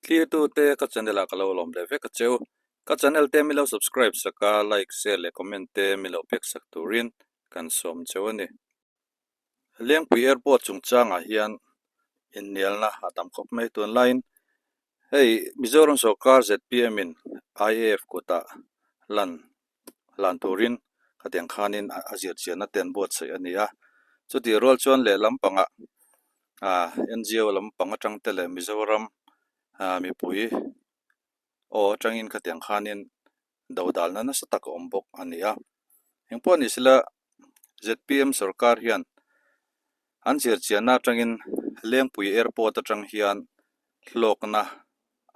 Thlirtute ka channel ah ka lo lawm leh vek a cheu. Ka channel te mi lo subscribe sak a, like, share leh comment te mi lo pek sak turin kan sawm cheu a ni. Lengpui Airport chungchangah hian innialna a tam khawp mai tunlaiin hei Mizoram sawrkar zpm in IAF kutah lan hlan turin khatiang khanin a zirchianna te an buatsaih a ni a. Chutih rual chuan lehlam pangah ah ngo lampang atang te leh Mizoram ah mipui aw atangin khatiang khanin dodalna nasa tak a awm bawk a ni a. Engpawh ni sela zpm sorkar hian an zirchianna atangin Lengpui Airport atang hian hlawkna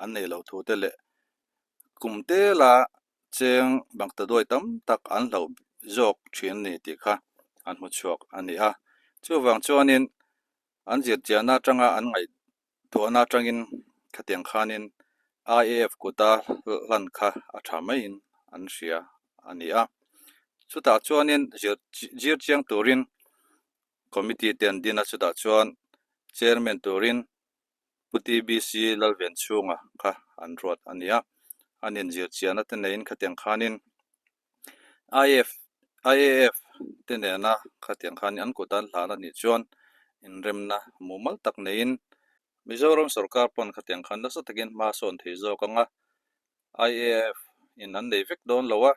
an nei loh thu te leh kum tela cheng bangtaduai tam tak an hlauh zawk thin a ni tih kha an hmu chhuak a ni a. Chuvang chuanin an zirchianna atanga an ngaihtuahna atangin khatiang khanin IAF kuta hlan kha a tha maiin an hria a ni a. Chutah chuanin zir chiang turin committee te an din a, chutah chuan chairman turin Pu TBC Lalvenchhunga kha an ruat a ni a, an inzir chiahna te neiin khatiang khanin IF IAF te nena khatiang khanin an kut an hlan a nih chuan inremna mumal tak neiin Mizoram sorkar pawn khatiang khan nasa takin hma sawn thei zawk ang a, IAF in an nei vek dawn lo a,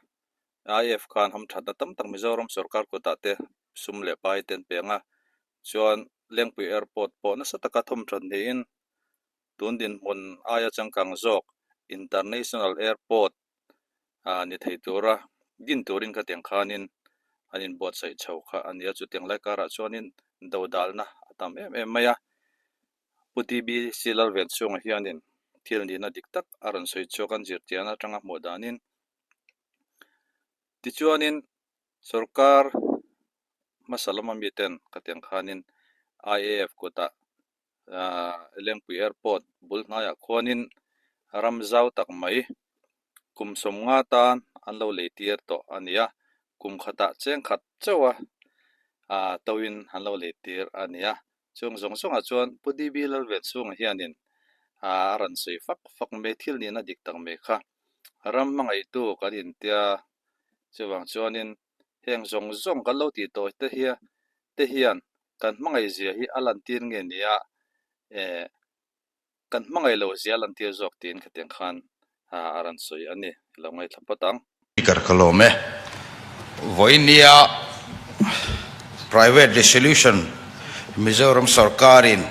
IAF khan hamthatna tam tak Mizoram sorkar kutah te sum leh pai te an pe ang a, Chuan Lengpui Airport pawh nasa taka thawmthat niin tun dinhmun aia changkang zawk International Airport ni thei tura din turin khatiang khanin an inbuatsaih chho kha a ni a. Chutiang lai karah chuanin dodalna a tam em em mai a. Pu TBC Lalvenchhunga hianin thil nihna dik tak a rawn sawi chhuak an zirtian atanga hmuh danin tichuanin sorkar hmasa lama miten khatiang khanin IAF kutah ahh Lengpui Airport bul hnaiah khuanin ram zau tak mai kum sawmnga tan an lo lei tir tawh a ni a, kum khatah cheng khat chauh a ahh toin an lo lei tir a ni a, chung zawng zawngah chuan Pu DB Lalvenchhunga hianin ahh a rawn sawi fak fak mai thil nihna dik tak mai kha ram hmangaihtu kan intia chuvang chuanin Heng zawng zawng kan lo tih tawh te hi te hian kan hmangaih zia hi a lantir nge nia eh kan hmangaih loh zia a lantir zawk tiin khatiang khan a rawn sawi a ni. I lo ngaithla phawt ang. Speaker ka lawm e. Vawinia Private Resolution Mizoram sorkarin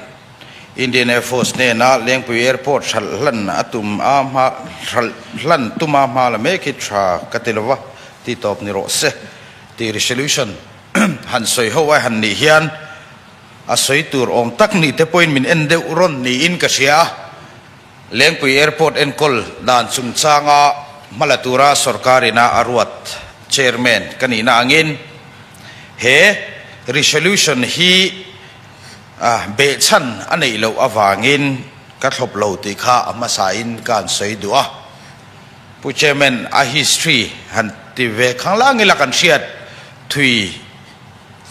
Indian Air Force hnena Lengpui Airport hralh hlan a tum a hma hralh hlan tuma hma la mek hi tha ka ti lova ti tawp ni rawh se tih resolution han sawi ho ai han nih hian a sawi tur awm tak nih te pawhin min en deuh rawn niin ka hria a. Lengpui Airport enkawl dan chungchanga hmala tura sorkar ina a ruat Chairman ka nihna angin he resolution hi A behchhan a neih loh avangin ka thlawp lo tih kha a hmasain ka han sawi duh a. Pu Chairman, a history han ti ve khang la ngila kan hriat thui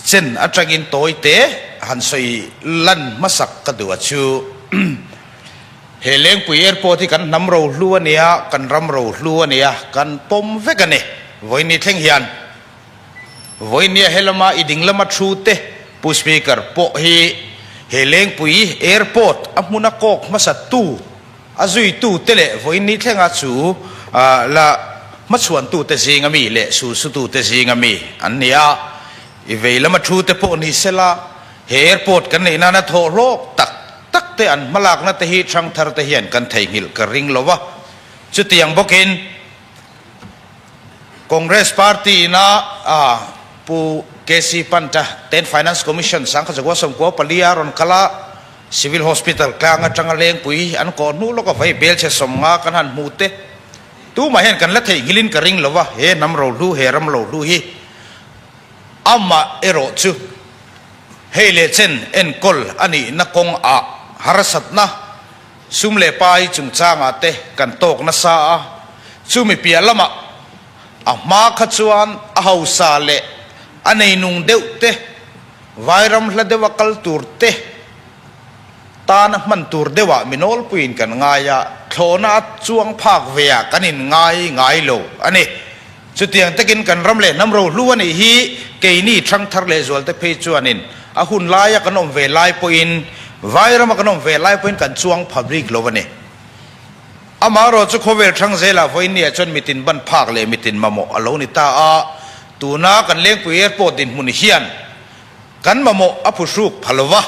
chen atangin tawi te han sawi lan hmasak ka duh a chu. He Lengpui Airport hi kan hnam rohlu a nia, kan ram rohlu a nia, kan pawm vek a ni vawiin thleng hian. Vawinia helama i ding lama thu te Pu Speaker pawh hi he Lengpui Airport a hmuna kawk hmasa tu a zuitu te leh vawiin thlenga chu la hmachhuan tu te zinga mi leh sulsutu te zinga mi an ni a. I vei lama thu te pawh ni sela he airport kan neih nana thawh hlawk tak tak te an hmalakna te hi thangthar te hian kan theihnghilh ka ring lo va. Chutiang bawkin. Congress Party ina Pu KC Pant-a ten Finance Commission sangkha zakua sawmkua palia rawn kal a, Civil Hospital tlang atanga lengpui an kawh hnu lawk a vai belchhe sawmnga kan han hmu te tumah hian kan la theihnghilhin ka ring lo va, he hnam rohlu, he ram rohlu hi amah erawh chu hei leh chen enkawl a nihna kawng ah harsatna Sum leh pai chungchangah te kan tawk nasa a, chumi piah lamah a hma kha chuan a hausa leh a neinung deuh te, vairam hla deuha kal tur te tana hman tur deuhah mi nawlpuiin kan ngai a. Thlawhna a chuang phak ve ah kan in ngai ngai lo a ni. Chutiang takin kan ram leh hnam rohlu a nih hi keini thangthar leh zualte phei chuanin a hun laia kan awm ve lai pawhin Vairama kan awm ve lai pawhin kan chuang pha bik lo a ni. Amaherawh chu khawvel thang zelah vawiinniah chuan mitin ban phak leh mitin mamawh a lo ni ta a, tuna kan Lengpui Airport dinhmun hian kan mamawh a phuhruk pha lo va,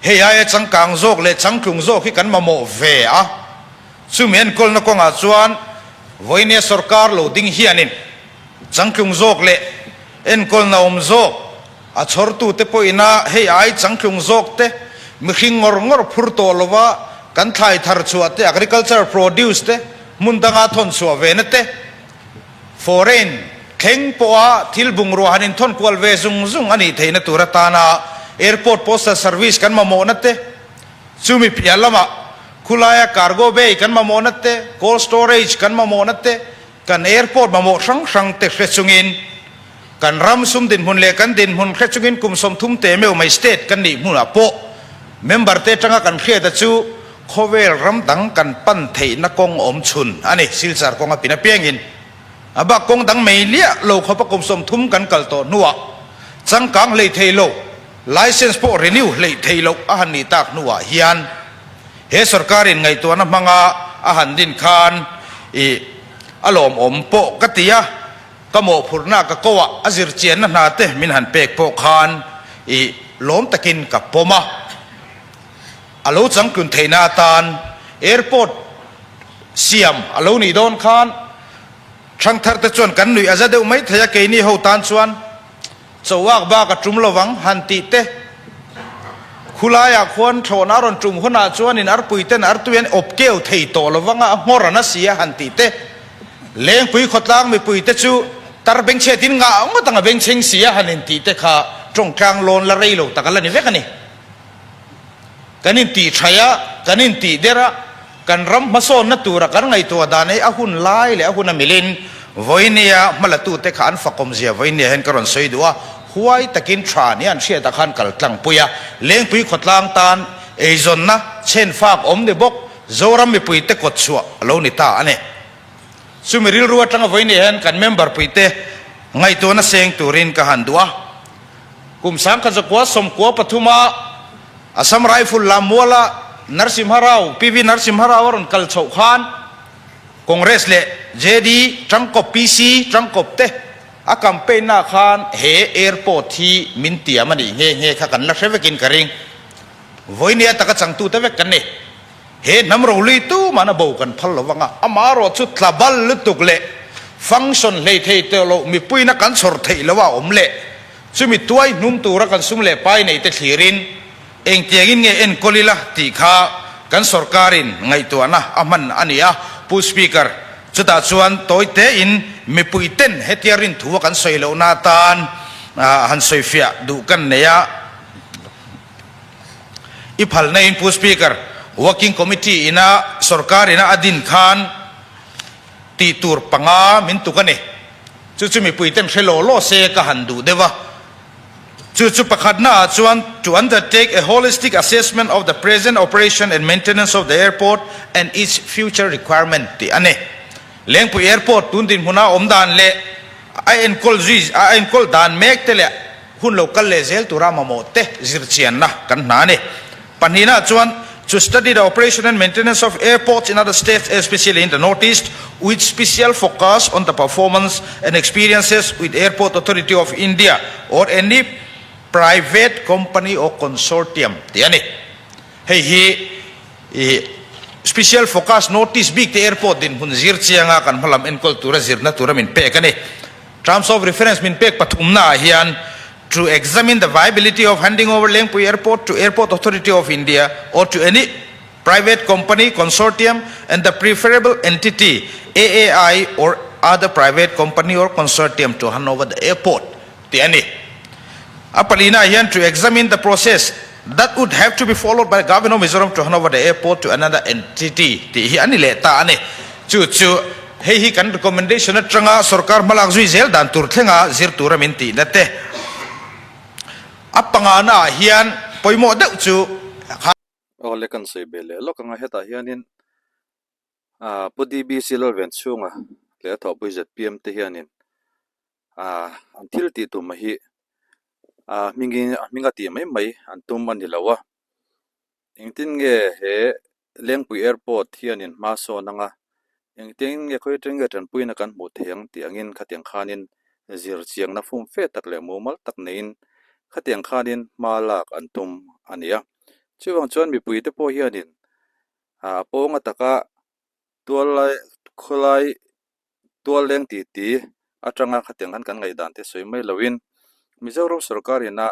hei aia changkang zawk leh changtlung zawk hi kan mamawh ve a, chumi enkawlna kawngah chuan vawiinnia sorkar lo ding hianin changtlung zawk leh enkawlna awm zawk A chhawrtute pawhina hei ai changtlung zawk te, mihring ngawr ngawr phur tawh lova kan thlai thar chhuah te, agriculture produce te, hmun danga thawn chhuah ve na te, foreign thleng pawha thil bungrua han inthawn kual ve zung zung a nih theihna tur atana airport postal service kan mamawhna te, chumi piah lamah khulaia cargo bay kan mamawhna te, cold storage kan mamawhna te, Kan airport mamawh hrang hrang te hre chungin, kan ram sum dinhmun leh kan dinhmun hre chungin kum 30 te meuh mai state kan nih hmunah pawh member te atanga kan hriata chu khawvel ram dang kan pan theihna kawng awm chhun a ni. Silchar kawng a pin apiangin a bak kawng dang mai liah lo khawpa kum 30 kan kal tawh hnuah changkang hlei thei lo, license pawh renew hlei thei loh a han nih tak hnuah hian He sorkarin ngaihtuahna hmanga a han din khan i a lawmawm pawh ka ti a, ka mawhphurhna ka ko ah a zirchianna hna te min han pek pawh khan i lawm takin ka pawm a. A lo changtlun theihna atan airport siam a lo nih dawn khan thangthar te chuan kan nuih a za deuh mai thei a, keini ho tan chuan Chauak bak a tum lovang han tih te. Khulaiah khuan thlawhna a rawn tum hunah chuan in arpui ten artui an awp keu thei tawh lovang a, a nghawr an a si a han tih te. Lengpui khawtlang mipui te chu tar bengchhiat in ngah ngawt ang a bengchheng si a han in tih te kha tawngtlang lawn la rei lo tak a la ni vek a ni. Kan in tih thaih a, kan in tih der a. Kan ram hmasawnna tura kan ngaihtuah dan hi a hun lai leh a hun a milin vawinia hmalatute kha an fakawmzia vawinia hian ka rawn sawi duh a, huai takin tha nia an hriatah khan kal tlangpui a, Lengpui khawtlang tan eizawnna chhenfak awm ni bawk Zoram mipuite kawtchhuah a lo ni ta a ni. Chumi rilru atanga vawinia hian kan member puite ngaihtuahna seng turin ka han duh a, kum 1993 Assam Rifle Lammuala Narsimha Rao, PV Narsimha Rao a rawn kal chhoh khan Congress leh JD tangkawp PC tangkawp te a campaign na khan he airport hi min tiam a nih nghe nghe kha kan la hre vekin ka ring. Vawinia taka changtute vek kan ni. He hnam roli tuman a bo kan phal lo vang a, amaherawh chu tla bal lutuk leh function hlei thei tawh loh mipuina kan chhawr theih loh a awm leh Chumi tuai hnum tura kan sum leh pai neite thlirin engtiangin nge enkawl ila tih kha kan sorkarin ngaihtuahna a hman a ni a, Pu Speaker. Chutah chuan tawi tein mipuiten hetia rinthua kan sawi lohna atan han sawifiah duh kan nei a. I phalna in Pu Speaker, Working Committee ina sorkar ina a din khan tih tur panga min tuk a ni. Chu chu mipuiten hre law law se ka han duh deuh a. Chu chu pakhatna ah chuan to undertake a holistic assessment of the present operation and maintenance of the airport and its future requirement tih a ni. Lengpui Airport tun dinhmuna awm dan leh a enkawl zui a enkawl dan mek te leh hun lo kal leh zel tura mamawh te zirchianna kan hna a ni. Pahnihna chuan to study the operation and maintenance of airports in other states especially in the North East with special focus on the performance and experiences with Airport Authority of India or any private company or consortium tih a ni. Hei hi ih special focus North East bik te airport dinhmun zir chianga kan hmalam enkawl tura zirna tura min pek a ni. Terms of reference min pek pathumna ah hian To examine the viability of handing over Lengpui Airport to Airport Authority of India or to any private company, consortium and the preferable entity, AAI or other private company or consortium to hand over the airport tih a ni. A palina ah hian to examine the process that would have to be followed by Government of Mizoram to hand over the airport to another entity tih hi a ni leh ta a ni. Chu chu hei hi kan recommendation atanga sorkar hmalak zui zel dan tur thlenga zir tura min tihna te a pangana ah hian pawimawh deuh chu Awle kan sawi ve leh lawk anga hetah hianin. Aa Pu DBC Lalvenchhunga leh a thawhpui zpm te hianin aa an thil tih tum hi aa hmingin a hminga tih mai mai an tum a ni lo a. Engtin nge he Lengpui Airport hianin hma sawn anga engtin nge khawi atang nge tanpuina kan hmuh theih ang tih angin khatiang khanin zir chiangna fum fe tak leh mumal tak neiin khatiang khanin hma lak an tum a ni a. Chuvang chuan mipuite pawh hianin a pawnga taka tual lai khawlai tual leng tih tih atanga khatiang khan kan ngaihdan te sawi mai loin Mizoram sorkar ina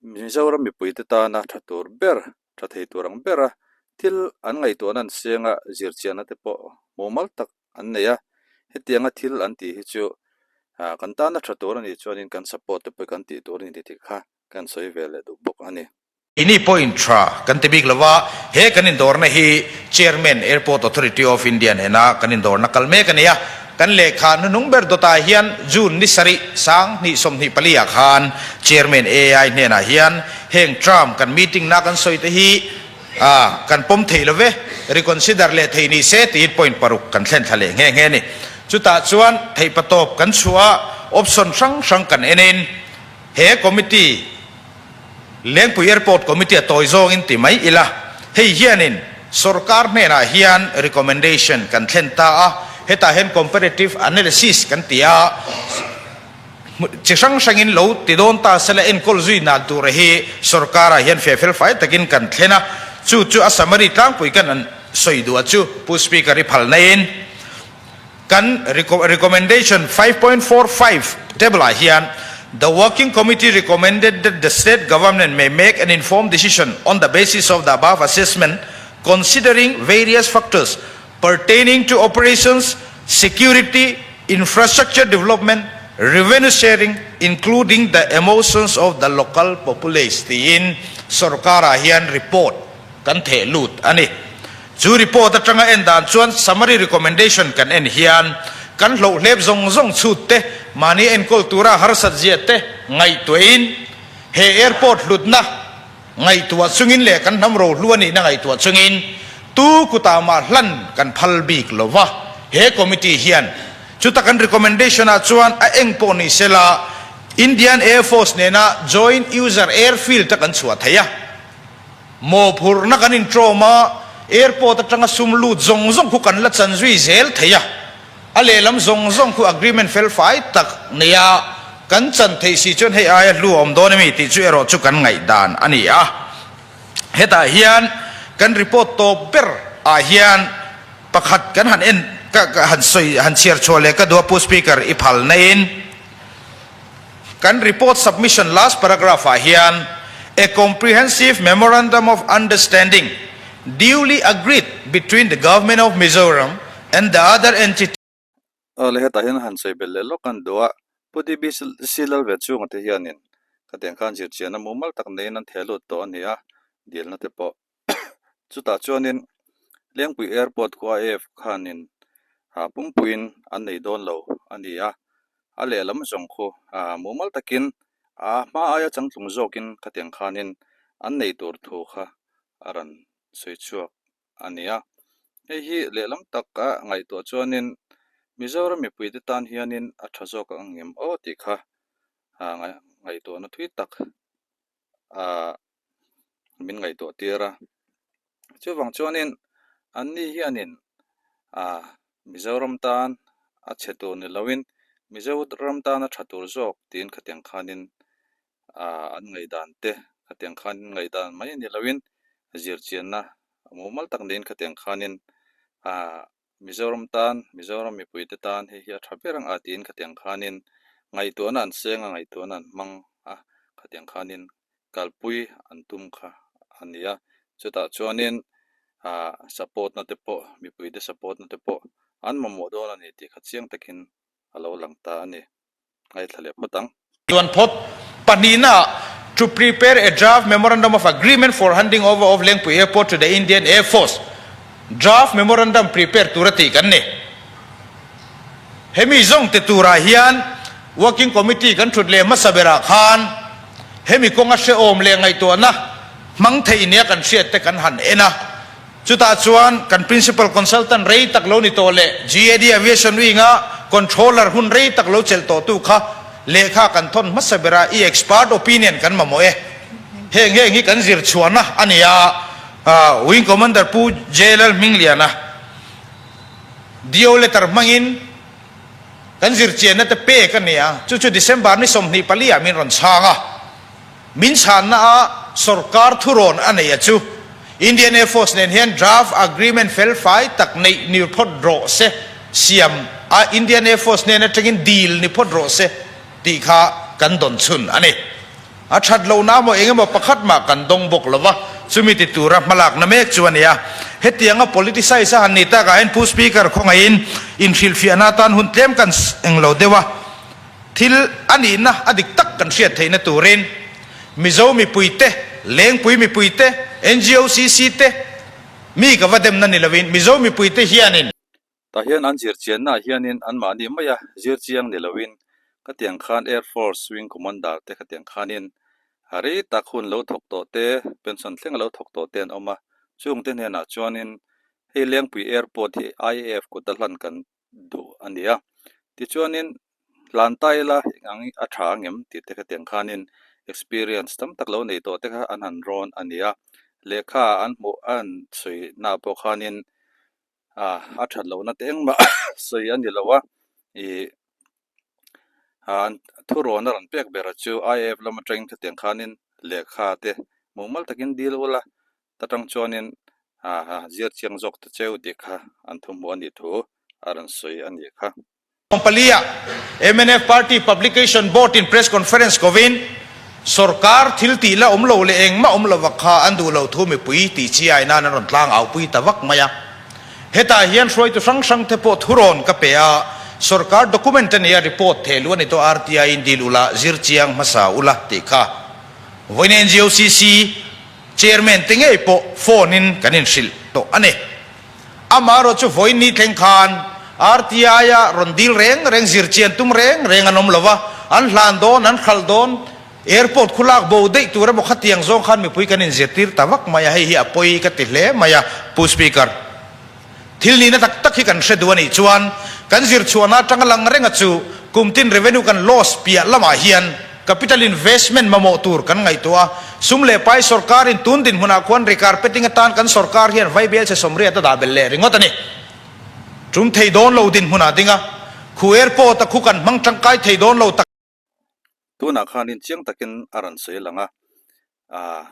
Mizoram mipuite tana tha tur ber tha thei tur ang bera thil an ngaihtuahna an senga zirchiahna te pawh mumal tak an nei a, hetianga thil an tih hi chu kan tana tha tur a nih chuanin kan support te pawh kan tih tur a ni tih kha kan sawi ve leh duh bawk a ni. Ini pawhin tha kan ti bik lo a, he kan indawrna hi Chairman, Airport Authority of India nena kan indawrna kal mek a ni a. Kan lehkha hnuhnung ber dawtah hian June ni sarih sang hnih 24 ah khan Chairman AI hnenah hian heng term kan meeting na kan sawi te hi kan pawm thei lo ve, reconsider leh thei ni se tiin point paruk kan thlen thla leh nghe nghe a ni. Chutah chuan theihpatawp kan chhuah a, option hrang hrang kan enin he committee, Lengpui Airport Committee a tawi zawngin ti mai ila, hei hianin sorkar hnenah hian recommendation kan thlen ta a, hetah hian comparative analysis kan ti a, chi hrang hrangin lo ti dawn ta sela enkawl zui dan tura hi sorkarah hian feh fel fai takin kan thlen a, chu chu a summary tlangpui kan an sawi duh a chu Pu Speaker i phal naiin. Kan recommendation 5.45 table-ah hian The working committee recommended that the state government may make an informed decision on the basis of the above assessment considering various factors pertaining to operations, security, infrastructure development, revenue sharing including the emotions of the local populace tiin sorkarah hian report kan theh lut a ni. Chu report atanga en dan chuan summary recommendation kan en hian kan hlohhlep zawng zawng chhut te, mahni enkawl tura harsat zia te ngaihtuahin he airport hlutna ngaihtuah chungin leh kan hnam rohlu a nihna ngaihtuah chungin tu kutah mah hlan kan phal bik lo va. He committee hian chuta kan recommendation ah chuan a eng pawh ni sela Indian Air Force nena joint user airfield a kan chhuah thei a. Mawhphurhna kan intrawm a, airport atanga sum lut zawng zawng khu kan la chan zui zel thei a, a lehlam zawng zawng khu agreement fel fai tak nei a kan chan theih si chuan hei aia hlu a awm dawn emi tih chu erawh chu kan ngaihdan a ni a. Hetah hian kan report tawp ber ah hian pakhat kan han en ka han sawi han chhiar chhuah leh ka duh a Pu Speaker i phal naiin. Kan report submission last paragraph ah hian A comprehensive memorandum of understanding duly agreed between the Government of Mizoram and the other entity. Aw le hetah hian han sawi belh leh lawk an duh a, Pu DB C Lalve chhunga te hianin khatiang khan zirchianna mumal tak neiin an theh lut tawh a ni a, dilna te pawh. Chutah chuanin Lengpui Airport khua AF khanin pumpuiin an nei dawn lo a ni a, a lehlam zawng khu mumal takin a hma aia changtlung zawkin khatiang khanin an nei tur thu kha a rawn sawi chhuak a ni a. Hei hi lehlam taka ngaihtuah chuanin Mizoram mipuite tan hianin a tha zawk ang em aw tih kha ngaihtuahna thui tak ah min ngaihtuah tir a chuvang chuanin anni hianin ah Mizoram tan a chhe tur ni loin Mizoram tana tha tur zawk tiin khatiang khanin ah an ngaihdan te khatiang khanin ngaihdan mai ni loin zirchianna mumal tak niin khatiang khanin ah Mizoram tan, Mizoram mipuite tan hei hi a tha ber ang a tiin khatiang khanin ngaihtuahna an seng a, ngaihtuahna an hmang a, khatiang khanin kalpui an tum kha a ni a. Chutah chuanin ah support na te pawh, mipuite support na te pawh an mamawh dawn a ni tih kha chiang takin a lo lang ta a ni. Ngaithla leh phawt ang. Chuan phawt pahnihna To prepare a draft memorandum of agreement for handing over of Lengpui Airport to the Indian Air Force draft memorandum prepare tura tih kan ni. Hemi zawng ti turah hian Working Committee kan thut leh hmasa berah khan hemi kawnga hrehawm leh ngaihtuahna hmang theih nia kan hriat te kan han en a. Chutah chuan kan Principal Consultant rei tak lo ni tawh leh GAD Aviation Wing-a Controller hun rei tak lo chelh tawhtu kha lehkha kan thawn hmasa ber a, i expert opinion kan mamawh e. Heng heng hi kan zir chhuahna a ni a, Wing Commander Pu JLL Hmingliana DO letter hmangin kan zir chianna te pek a ni a, chu chu December ni 24 ah min rawn chhang a. Min chhanna a sorkar thurawn a nei a chu Indian Air Force nen hian draft agreement fel fai tak neih ni phawt rawh se, siam a Indian Air Force hnen atangin dil ni phawt rawh se tih kha kan dawn chhun a ni. A that lohna emaw eng emaw pakhat mah kan dawng bawk lo va, chumi ti tura hmalakna mek chu a ni a. Hetianga politicize a han ni takah hian Pu Speaker khawngaihin inhrilhfiahna atan hun tlem kan englo deuh a. Thil a nihna a dik tak kan hriat theihna turin Mizo mipuite, Lengpui mipuite, NGOCC te, mi ka va demna ni lovin Mizo mipuite hianin. Tah hian an zir chiannaah hianin anmahni maia zir chiang ni lovin khatiang khan Air Force Wing Commander te khatiang khanin a rei tak hun lo thawk tawh te, pension thleng a lo thawk tawh te an awm a. Chungte hnenah chuanin hei Lengpui Airport hi IAF kut a hlan kan duh a ni a. Tichuanin hlan ta ila eng ang a tha angem tih te khatiang khanin experience tam tak lo nei tawh te kha an han rawn a ni a. Lehkha an hmuh a han sawi naah pawh khanin ah a that lohna te engmah sawi a ni lo a ih ah thurawn a rawn pek ber chu IAF lam atangin khatiang khanin lehkha te mumal takin dil ula Ta tang chuanin ziar chiang zawk ta cheu tih kha an thu hmuh a nih thu a rawn sawi a nih kha. Palia mnf Party Publication Board in Press Conference kovin sorkar thil tih la awm lo leh engmah awm lova kha an duh lo thu mipui tih chi ai nan an rawn tlang au pui ta vak mai a. Hetah hian hruaitu hrang hrang te pawh thurawn ka pe a, sorkar document a nia report theh luh a ni tawh RTI in dil ula zir chiang hmasa ula tih kha vawiin NGOCC Chairman te ngei pawh phone in kan inhrilh tawh a ni. Amaherawh chu vawiin ni thleng khan RTI a rawn dil reng reng, zirchian tum reng reng an awm lo va, an hlan dawn, an hralh dawn, airport khu lak bo daih tur emaw khatiang zawng khan mipui kan inzirtir ta vak mai a, hei hi a pawi ka ti hle mai a, Pu Speaker. Thil nihna tak tak hi kan hre duh a nih chuan kan zir chhuahna atanga lang renga chu kum tin revenue kan loss piah lamah hian capital investment mamawh tur kan ngaihtuah a, sum leh pai sorkarin tun dinhmunah khuan recarpeting atan kan sorkar hian vaibel chhe 80 a dah belh leh ringawt a ni. Tum thei dawn lo dinhmunah ding a, khu airport a khu kan hmang tangkai thei dawn lo tak. Tunah khanin chiang takin a rawn sawi lang a, aah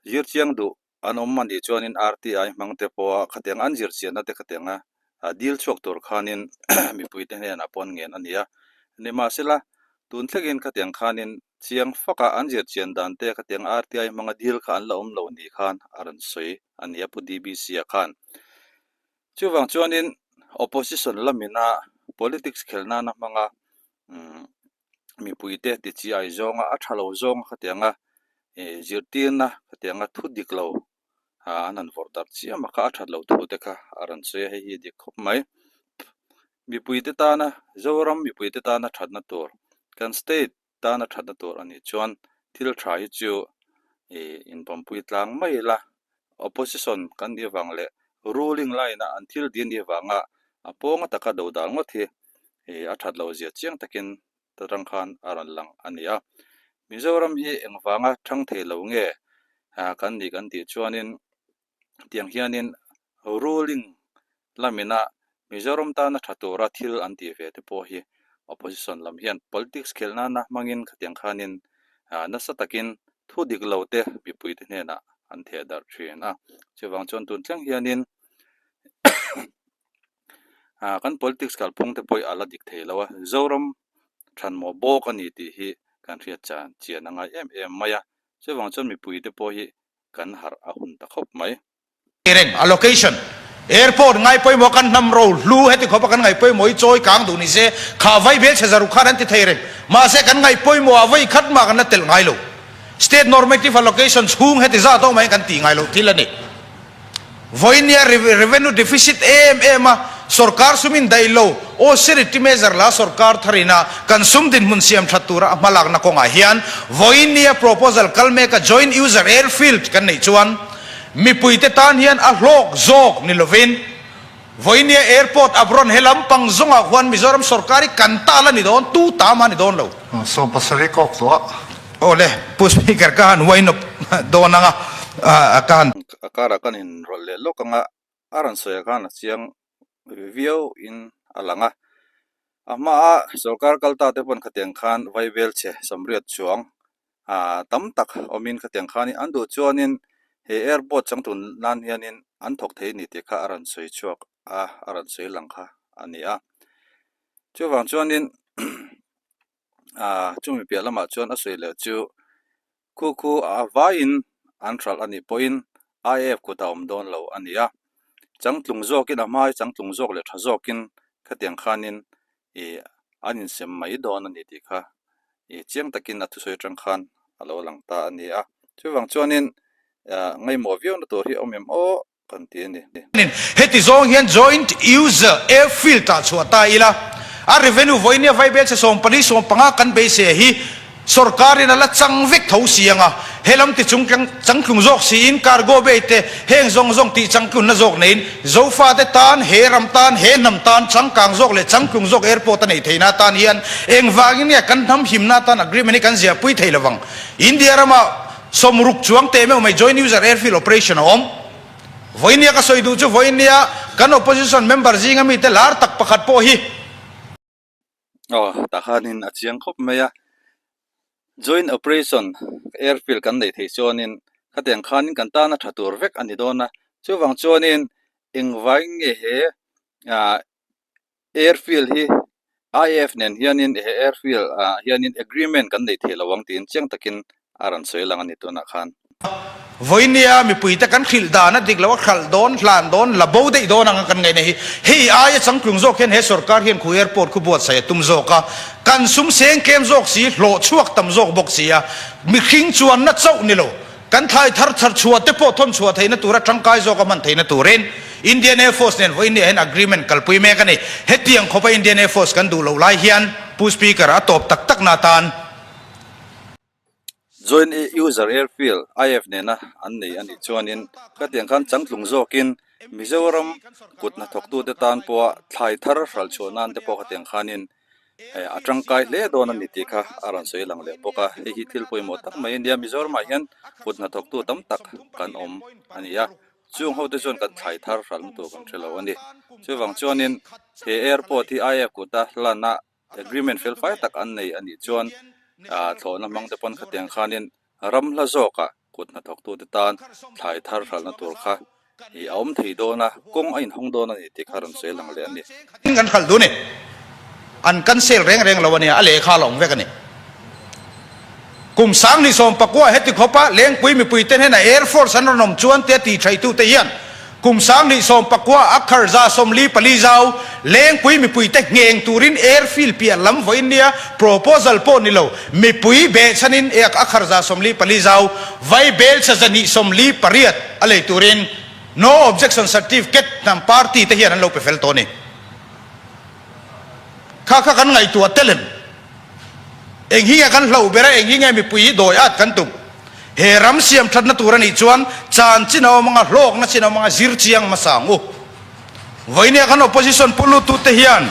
zir chiang duh an awm a nih chuanin RTI hmang te pawha khatiang an zir chianna te khatianga dil chhuak tur khanin mipuite hnenah pawh an ngen a ni a. Nimahsela, tun thlengin khatiang khanin chiang faka an zir chian dan te khatiang RTI hmanga dil kha an la awm lo ni khan a rawn sawi a ni a Pu DBC-a khan. Chuvang chuanin opposition lamina politics khelh nana hmanga mipuite ti chi ai zawnga a tha lo zawnga khatianga ih zirtirna khatianga thu dik lo ah an han vawrh darh chiam a kha a that loh thu te kha a rawn sawi a hei hi a dik khawp mai. Mipuite tana Zoram mipuite tana thatna tur kan state tana thatna tur a nih chuan thil tha hi chu ih inpawmpui tlang mai ila opposition kan nih avang leh ruling line a an thil dih a nih avanga a pawnga taka do dal ngawt hi ih a that loh zia chiang takin ta tang khan a rawn lang a ni a. Mizoram hi engvanga thang thei lo nge ah kan nih kan tih chuanin tiang hianin ruling lamina Mizoram tana tha tura thil an tih ve te pawh hi opposition lam hian politics khelh nana hmangin khatiang khanin nasa takin thu dik lo te mipui te hnenah an theh darh thin a. Chuvang chuan tun thleng hianin kan politics kalphung te pawh hi a la dik thei lo a, Zoram thanmawh bawk a ni tih hi kan hriat chan chian a ngai em em mai a, chuvang chuan mipui te pawh hi kan harh a hun ta khawp mai. Reng allocation airport ngai pawimawh kan hnam ro hlu heti khawpa kan ngaih pawimawh hi chawi kang duh ni se kha vai bel chhe zaruk khan an ti thei reng mahse kan ngaih pawimawh ah vawi khat mah kan la telh ngai lo state normative allocation chhung heti zat awm ah hian kan tih ngai loh thil a ni. Vawinia revenue deficit em em a sorkar sum in daih lo, austerity measure la sorkar thar ina kan sum dinhmun siam that tura a hmalakna kawngah hian vawinia proposal kal mek a joint user airfield kan neih chuan Mipuite tan hian a hlawk zawk ni lovin Vawinia airport abron he lampang zawngah khuan Mizoram sorkar hi kan ta la ni dawn, tu ta mah ni dawn lo. 70 kawk tawh a. Aw le, Pu Speaker ka han huainawp dawn anga ka han. A karah kan inrawlh leh lawk anga a rawn sawi ah khan a chiang viau in a lang a. A hmaa sorkar kal ta te pawn khatiang khan vaibel chhe samriat chuang tam tak awmin khatiang khanin an duh chuanin he airport changtun nan hianin an thawk thei a ni tih kha a rawn sawi chhuak a, a rawn sawi lang kha a ni a. Chuvang chuanin ah chumi piah lamah chuan a sawi leh chu khu khu a vaiin an hralh a nih pawhin IAF kut a awm dawn lo a ni a. Changtlung zawkin a hmai changtlung zawk leh tha zawkin khatiang khanin ih an insem mai dawn a ni tih kha ih chiang takin a thusawi atang khan a lo lang ta a ni a. Chuvang chuanin ah ngaihmawh viauna tur hi a awm em aw kan ti a ni. Heti zawng hian Joint User Airfield ah chhuah ta ila, a revenue vawinia vaibelchhe 14 15 kan beisei hi Sorkarin a la chang vek tho si ang a, he lam ti chung changtlung zawk siin cargo bay te heng zawng zawng tih changtlunna zawk neiin Zofate tan, he ram tan, he hnam tan changkang zawk leh changtlung zawk airport a neih theihna atan hian engvangin nge kan hnam himna atan agreement hi kan ziahpui thei lovang. India rama 60 chuang teh meuh mai Joint User Airfield Operation a awm. Vawinia ka sawi duh chu vawinia kan opposition member zinga mite lar tak pakhat pawh hi. Aw, tah khanin a chiang khawp mai a. Joint Operation Airfield kan neih theih chuanin khatiang khanin kan tana tha tur vek a ni dawn a. Chuvang chuanin engvai nge he ah airfield hi IAF nen hianin he airfield ah hianin agreement kan neih theih lo ang tiin chiang takin a rawn sawi lang a ni tunah khan. Vawinia mipuite kan hrilh dan a dik lo a, hralh dawn, hlan dawn, la bo daih dawn anga kan ngaihna hi hei aia changtlung zawk hian he sorkar hian khu airport khu buatsaih a tum zawk a, kan sum seng tlem zawk si, hlawh chhuak tam zawk bawk si a, mihring chuanna chauh ni lo, kan thlai thar thar chhuah te pawh thawn chhuah theihna tura tangkai zawk a hman theihna turin Indian Air Force nen vawinia hian agreement kalpui mek a ni. Hetiang khawpa Indian Air Force kan duh loh lai hian Pu Speaker a tawp tak takna atan Joint User Airfield, IF, nena an nei a nih chuanin khatiang khan changtlung zawkin Mizoram kut hnathawktute tan pawha thlai thar hralh chhuah nan te pawh khatiang khanin a tangkai hle dawn a ni tih kha a rawn sawi lang leh bawk a. Hei hi thil pawimawh tak mai a nia, Mizoramah hian kut hnathawktu tam tak kan awm a ni a, chung hote chuan kan thlai thar hralhna tur kan hre lo a ni. Chuvang chuanin he airport hi IF kuta hlan a Agreement fel fai tak an nei a nih chuan thlawhna hmang te pawn khatiang khanin ram hla zawkah kut hnathawktute tan thlai thar hralhna tur kha ih a awm thei dawn a, kawng a inhawng dawn a ni tih kha rawn sawi lang leh a ni. Kan hralh duh a ni. An cancel reng reng lo a nia, a lehkha la awm vek a ni. Kum 2019 heti khawpa Lengpui mipuite hnena Air Force an rawn awm chuan tia ti thaitute hian kum 2019 a kharza 44 zau Lengpui mipuite ngheng turin airfield piah lam vawiin nia proposal pawh ni lo mipui behchhanin a kharza 44 zau vai belchha 248 a lei turin No Objection Certificate hnam party te hian an lo pe fel tawh a ni. Kha kha kan ngaihtuah tel em? Eng hi nge kan hlauh ber a, eng hi nge mipui hi dawi at kan tum? He ram siam thatna tur a nih chuan chan chin a awm anga, hlawkna chin a awm anga, zir chiang hmasa ang u. Vawinia kan opposition pu luttute hian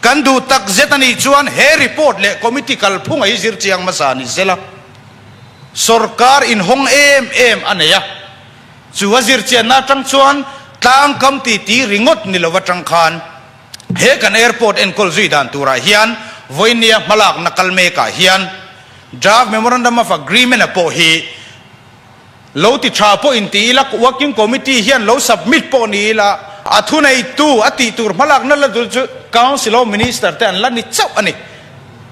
kan duh tak zet a nih chuan he report leh committee kalphunga hi zir chiang hmasa ni sela, sorkar inhawng em em a nei a. Chu a zir chianna atang chuan tlangkam titi ringawt ni lo atang khan he kan airport enkawl zui dan turah hian vawinia hmalakna kal mekah hian draft memorandum of agreement a pawh hi lo ti tha pawh in ti ila, working committee hian lo submit pawh ni ila a thuneitu a tih tur hmalakna la tur chu council of minister te an la ni chauh a ni.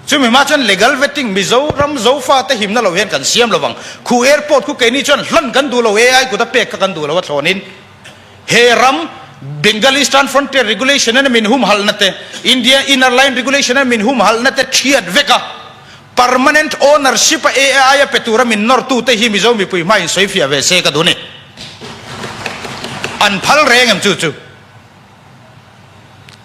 Chumi hma chuan legal vetting Mizoram Zofa te himna lo hian kan siam lovang. Khu airport khu keini chuan hlan kan duh lo, AI kut a pek kha kan duh lo a thlawnin he ram Bengal Eastern Frontier Regulation in a min humhalhna te, India Inner Line Regulation in a min humhalhna te thiat vek a, permanent ownership a AI a pe tura min nawrtu te hi Mizo mipui hma in sawifiah ve se ka duh ni. An phal reng em chu chu.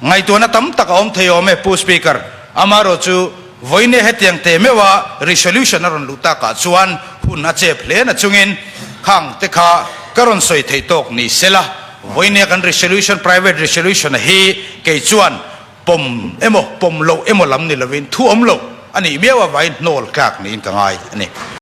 Ngaihtuahna tam tak a awm thei awm e Pu Speaker. Amaherawh chu vawinia hetiang teh meuha resolution a rawn luh takah chuan hun a chep hle na chungin khang te kha Ka rawn sawi theih tawk ni sela, vawinia kan resolution, private resolution hi kei chuan pawm emaw pawm loh emaw lam ni lovin thu awm lo a nih miau avangin hnawl tlak niin ka ngai a ni.